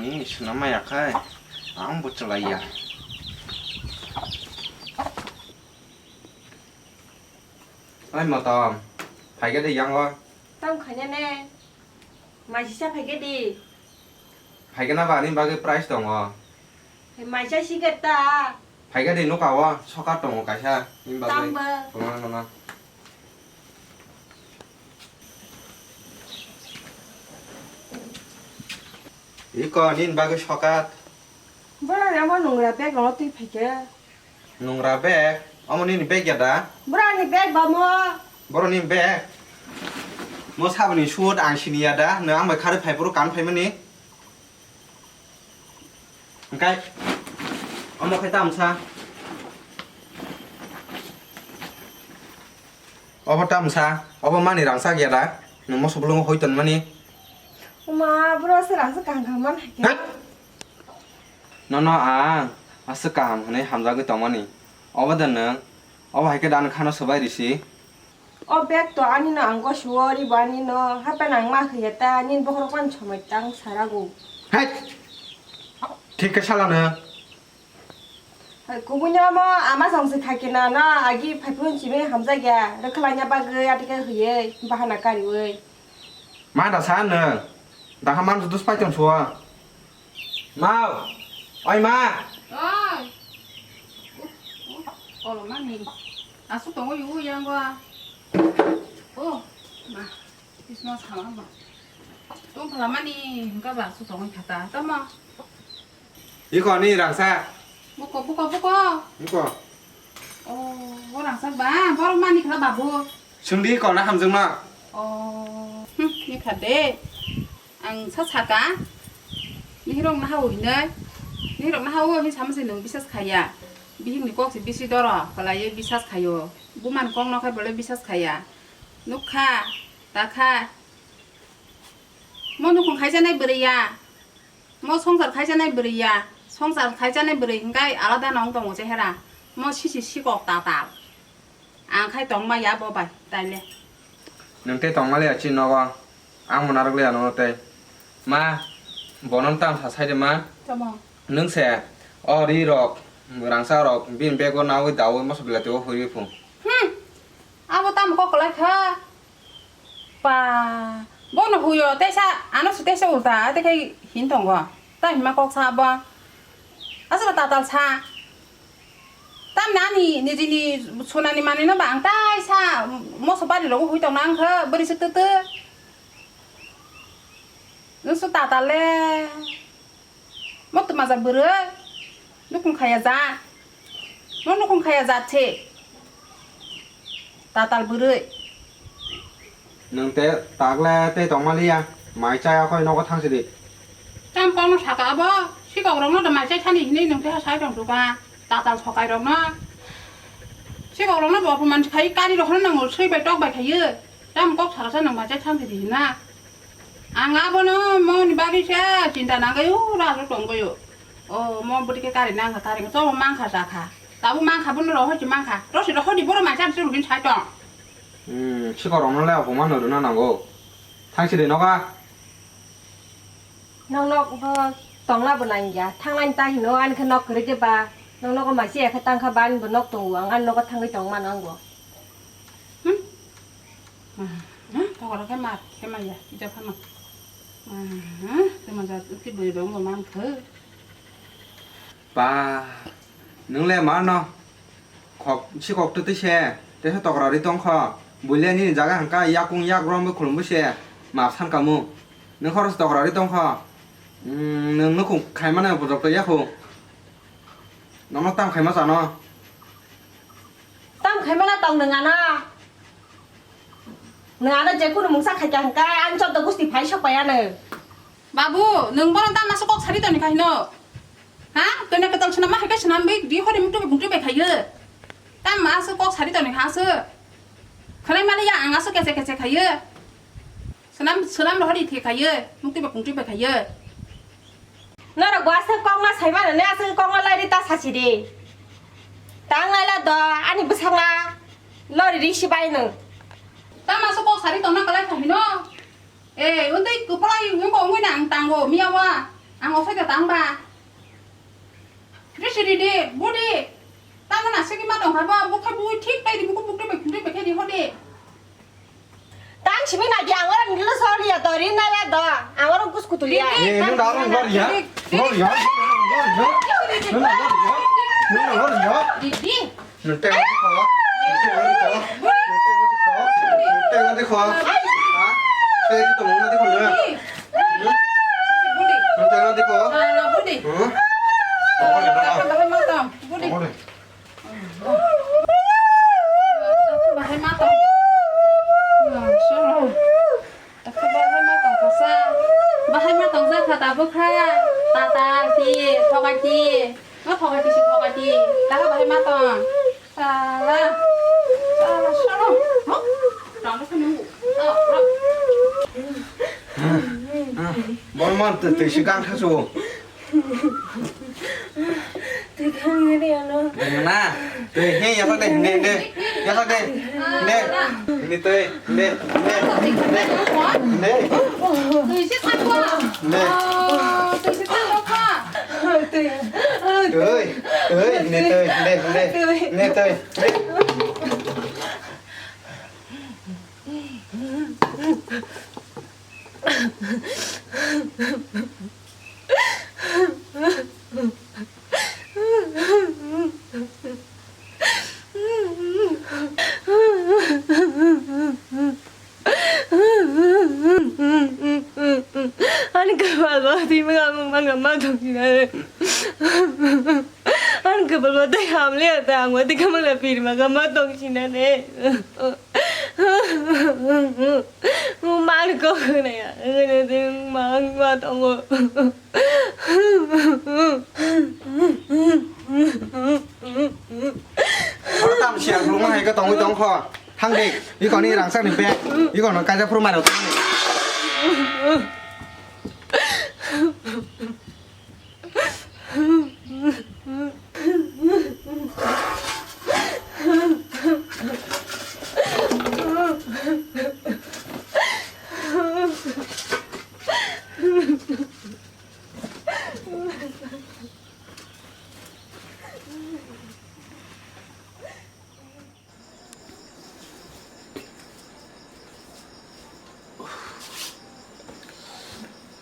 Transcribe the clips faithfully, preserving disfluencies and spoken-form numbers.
Ni swnam maya khai, ang bo chwlaiya. Oi motom, phaikhe de yango. Tamo khaina ne? Maisisa phaikhe di. Phaikhe na ba ani bagwi price tongo. Hai maisa sikhe ta. Phaikhe di nuka o sokat tongo kaisa. Ni bagwi. Tamba. Tongna nana. Iko nini bagwi sokat. Bora ramo nungra bag rokno twi phaikhe. Nungra bag? Omo nini bag ya da? Bora ni bag ba mo. Boro ni bag? Mo saboni suit ang sini ya da? Nang ang bai kharwi phai phuru kan phaimani. Hingkai omo khai tamsa. Obo tamsa, obo mani rangchak ya da? Nang moso bolongo hoi tonmani. Oma, boro se rangchak kaham kaham man hai khe. Hei! Nono ang aswk kaham hwnwi hamjagwi tongmani. Obo da nwng? Obo hai khe da nwng khano swbai risi. O bag to ani no ang gosi o ribo ani no, hapen ang ma khaiya ta, nini bokhorok mani somoi tang sarago. Hei! Thik khe sala nwng. Hai, kubui no omo ama song se khai khe na, na agi phai phuru chimi hamjakya, rwkhlai na bagwi ati khe hwiwi bahana kariwi. Ma da sa nwng, da kha man dus pai tong suwa. Mau, oi ma. Oi. Olo mani. Asu tongo yu yang gua. Oh, ma. Isma sama ma. Tong phala mani hingka ba asu tongo khata. Tama. Iko ni rangsa. Buko, buko, buko. Iko. Oh, bo rangsa ba, borok mani kha babu. Sungdi iko na hamjung na. Oh, hmm, ni kha de. Ang sa saka, bihirok naha-o hinwi, bihirok naha-o hinwi sama se nwng bisas khaiya. Bihikni kok se bisi doro, kwlaiwi bisas khaio. Bumani kok no khai bolai bisas khaiya. Nukha, takha. Mo nukhung khaijaknai bwrwi ya. Mo swngchar khaijaknai bwrwi ya. Swngchar khaijaknai bwrwi hwnkhe alada no wng tongo chehera. Mo sisi sikok tatal. Ang khai tongma ya bo bai, taile. Nwng tei tongma le ya chini nogo. Ang bo narwk le ya nono tei. Ma, bono tam sa sai de ma. Tamo. Nwng se, o ri rok, rangsa rok, bini bego nawi dawi moso belai teibo hurwi phung. Hmm. Abo tamo kok kwlai kha. Pa, bono huyo, teisa, ano se teisa ulta, ate khai hin tongo. Ta hima kok sa abo. Aswk tatal sa. Tamni ani nijini sunani manwino ba ang taisa moso bari rogo hui tongna ang kha, bwrwi se twtw. Nwng su tatal le. Mo twma jak bwrwi. Nukhung khaya jak. Mo nukhung khaya jak se. Tatal bwrwi. Nwng te takle tei tongma liya, mai chaya koi nogo thang sidi. Tam kono saka abo, sikok rokno da mai chai thani hinwi nwng teha sai tong tuka, tatal sokai rokno. Sikok rokno bo apman khai kari rokno nang sui bai tok bai khayo. Tam kok saka sa nang mai chai thang sidi hina. Ang abono moni bagwi se chinta nangwi ura ro tongwi. O mo bwtwi khe kari nang kha, kari to mangkha sa kha. Tabu mangkha bono rohor chi mangkha. Rosi rohor di boro mai cham se rugin sai tong. Hmm, sikorokno le aphuman no rwna nango. Thang sidi noga. Nong nok bo tongna bo nang ya. Thangnai ta hino ani khe nok kwrwi de ba. Nong nogo mai se ya khe tang kha ba ani bo nok tongo. Ang ani nogo thangwi tong ma nango. Hmm. Hmm, tokoro khe ma khe ma ya. Ija phano. Hmm, tei ma ja uti bwrwi rok bo man khe. Ba, nwng le mano? Khok, si khok twtwi se, teisa tokra ri tong kho. Buile nini jaga hwnka yakung yak romwi khulumwi se, map san kamu. Nwng khoro se tokra ri tong kho. Nwng nukhung khaimano bujok to yakhu. Nono tam khaima chano. Tam khaimano tong nwng ano. Nwng ano je kunu mungsa khaikha hwnka, ang joto gusti phai sok pai ano. Babu, nwng bono tam aswk kok sari toni kha hino? Ha? Toni kwtal swnam ma hai khe swnam bai di hori muktu bai bungtwi bai khayo. Tam ma aswk kok sari toni kha aswk. Khwnai mali ya ang aswk kese kese khayo. Swnam, swnam rohori thwi khayo, mukti ba kungtwi ba khayo. Norok bo aswk kokno sai mano ne, aswk kokno lai ri ta sasi di. Tang lai la do, ani bwsakna lori ri si bai nw. Tama aswk kok sari tongna kwlai kha hino. E, undi kwplai wngko wngwi na ang tango, miya wa. Ang osai da tang ba. Risi di di, budi. Tamo na segi ma tong kha ba, bukha bui thik pai di, buku bukte bai khunte bai khe di hodi. Tang simi na di, ang ora nilo sor ya to, rin na la do. Ang ora kus kutu ya. Di, di, Eh, nung da rung lor ya. Di, di, Lor ya. Lor ya. Nung da lor ya. Nung da lor ya. Di, di. Nung teng nung kho. Nung teng nung kho. Nung teng nung kho. Ha? Teng nung kho. Budi. Nung teng nung kho. Ah, na budi. Hmm? Bahai ma tong. Budi. Bahai ma tong. Bahai ma tong kasa. Bahai ma tong jakha tabukha. Tata ti, thokai ti. No thokai ti si thokai ti. Taha bahai ma tong. Sala. Sala sala. Huh? Tang kha nung. Borman te te si gang khasu. Twi khangni ano. Dengna. Twi he yasa de, ne de. Yasa de. Ne. Ni twi, ne, ne, ne. Ne. Twi se thangwa. Ne. Oh, twi se thangwa kha. Twi. Twi, twi, ne twi, ne, ne. Ne twi. Ani kwpal bo twi mwnga mwnga ma tongsinai. Ani kwpal bo tei hamle ata ang bo tei kwmwla pirma kha ma tongsinane. Mar kok hwnaya, hwnwi mang ma tongo. Tam siya, belum hai ka tongwi tongkho. Thang de, iko ni rangchak ni bag, iko no kaisa phuru mari.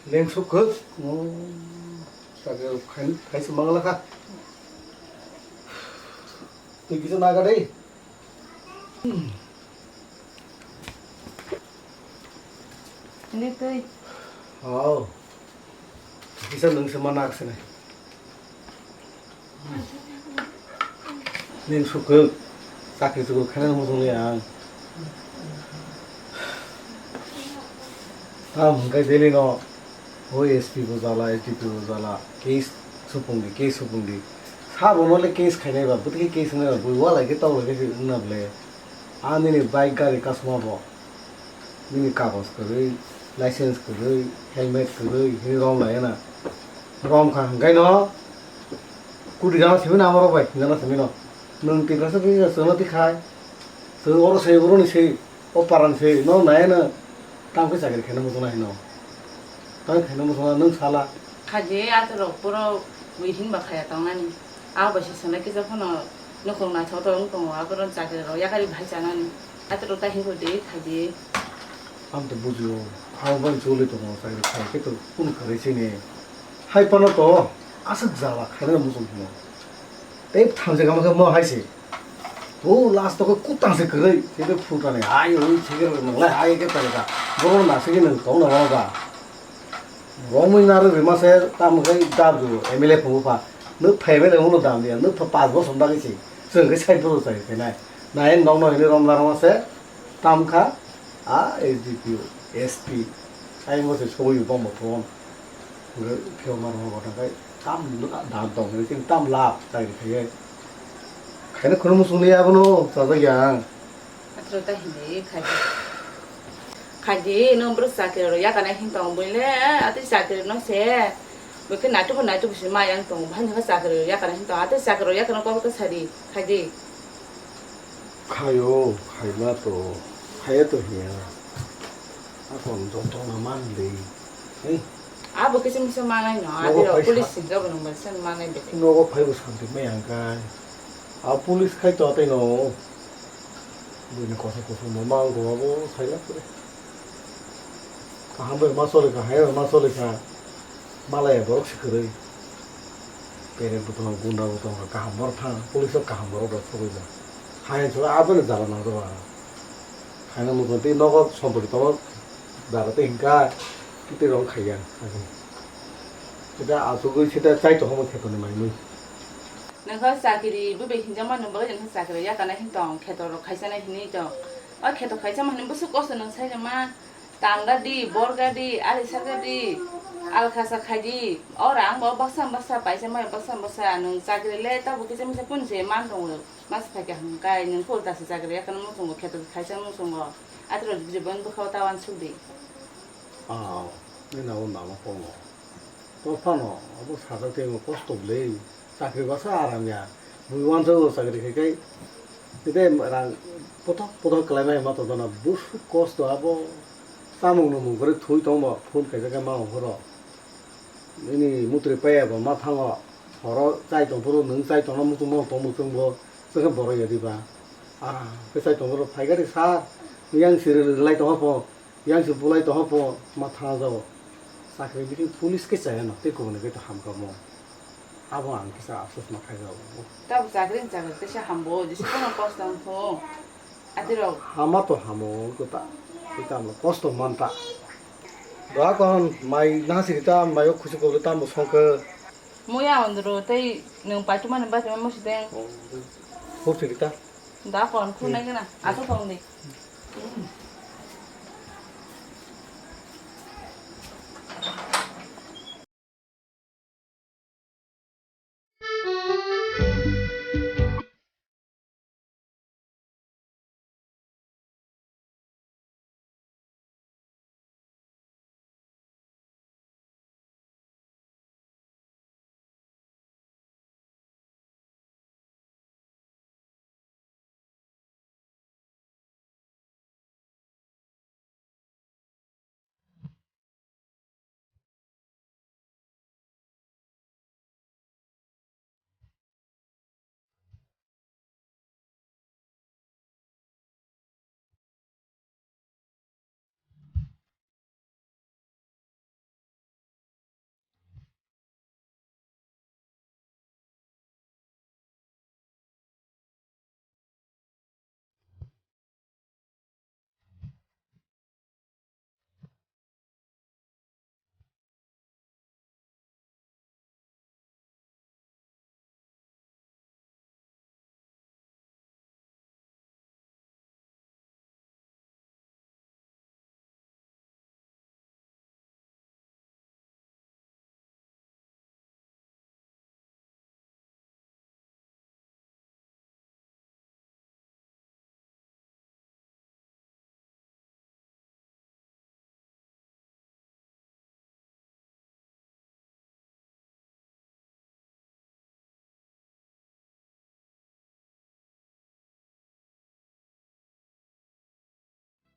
Leng suk kwk. Oh, sakhe khai, khai se mangla kha. Twi kisa naga dei. Hindi twi. Oh. Kisa nung se manak sene. Nini sukuk, chakri chukri khaina muchungli ang. Tam hwnkhe Delhi no, o S P bo jala, S D P bo jala, case supungdi, case supungdi. Sabo no le case khainai ba, bwtwi case wngnai ba, bui walai khe tawlai khe se wngna bwle. A nini bike gari kasuma bo. Nini kagoj kwrwi, license kwrwi, helmet kwrwi, hini rom laiya na. Rom kha hwnkhe no, kudi gana simi na amaro bai, gana simi no. Nwng Tiprasa khe chwngno tikhai. Chwng oro se, oro ni se, o paran se, no nai no. Tamo khe chakri khaina muchungna hino. Tamo khaina muchungna nwng sala. Khaji atorok puro bui hinba khaya tongnani. A bai se sanai kisa phano nukhung naithok tok wng tongo, aborok chakri rok yakari bahai chanani. Atorok ta hinkhodi khaidi. Ang to bujio, ang bai choli tongo, chakri khai khe to kunu kharwi chini. Hai phano to aswk jala khaina muchung hino. Tei thamsa kama khe mo hai se. O last o khe kutang se kwrwi, tei phutani hai oi se khe nanglai hai khe tari da. Borok na se khe nang tong na ba. Romwi narwk rwma se tamo khe dab jugo M L A phungo pha. Nwk pha M L A phungo dam diya, nwk pha panch bosor bagwi se. Chwng khe side bosor chai phainai. Nai nokno hinwi romla rwma se tam kha a S D P O, S P. Ayang se sogwi bom bo phone. Hwnkhe phiyok ma rwma bo thangkhai tam dam tong hinwi chwng tam lab chai khe. Khaina khunu muchungli abono chajak ya ang. Atro ta hinwi khaidi. Khaidi, nwng bwrwk chakri rok yakana hin tong buile, atwi chakri no se. Bwkhe naituk naituk se ma yang tong, bhai nokha chakri rok yakana hin tong, atwi chakri rok yakana kok ta sadi, khaidi. Khayo, khaima to, khaya to hiya. Akon joto na man de. Hei. Abo kisa misa manai no, Nogo adi rok phai police sa- sinjak bo nung bai sen manai bede. Nogo phai bo santi mai ang kai. A police khai to tei no. Buini kosa kusu mo mang go abo sai la pore. Kaham bai ma sole ka, hai ma sole ka. Malaya borok si kwrwi. Pere bo tongo, gunda bo tongo, kaham borok thang, police o kaham borok rok sogwi ba. Hai so abo ni jala nang rw ba. Khaina mukon tei nogo sompoti tongo, jala tei hinka tei rong khaiya. Sida asugwi sida chai tongmo kheto ni mai mui. Nokha chakiri bwbwi hinjakma nung bagwi nokha chakiri yakana hin tong kheto rok khaisa nai hinwi tong. O kheto khaisa ma hinwi bwswk kosto nung sai ma. Tangga di, borga di, ali sarga di, alkhasa khai di. Ora ang bo baksa baksa paisa mai baksa baksa nung chakri le tabo kisa misa kun se man tongo. Mas phai kha hwn kai nung kol ta se chakri ya kan mo tongo kheto khaisa mo tongo. Atro jibon bwkha ta wan suk di. Ah, ni na o na ma pongo. To phano abo sajak tei kosto bwle. Chakri basa aram ya. Bui wansa o chakri khai khai. Tei rang pothok pothok khlai mai ma to dona. Bus kosto abo. Samung no mung kore thui tong ba phone khai khai ma horo. Ini mutri paya ba ma thango. Horo chai tong phuru nung chai tong no mutung mo tong mutung bo. Chakhe boro ya di ba. Ah, ke chai tong phuru phai gari sa. Yang siri lai tong pho. Yang se bulai tongha po ma thana jao. Chakri biking police ke chaya no, tei kubuni ke to hamkha mo. Abo ang kisa afsus ma khai jao. Tabo chakri ni chakri tesa hambo, jesa kono kosto wng kho. Adirok. Hama to hamo, ko ta. Ko ta mo kosto man ta. Doa kon mai na siri ta, mai o khusi ko ta mo songke. Muya ondro tei nwng paituma ni baituma musi deng. Hur siri ta. Da kon khunai gana, ato tong di.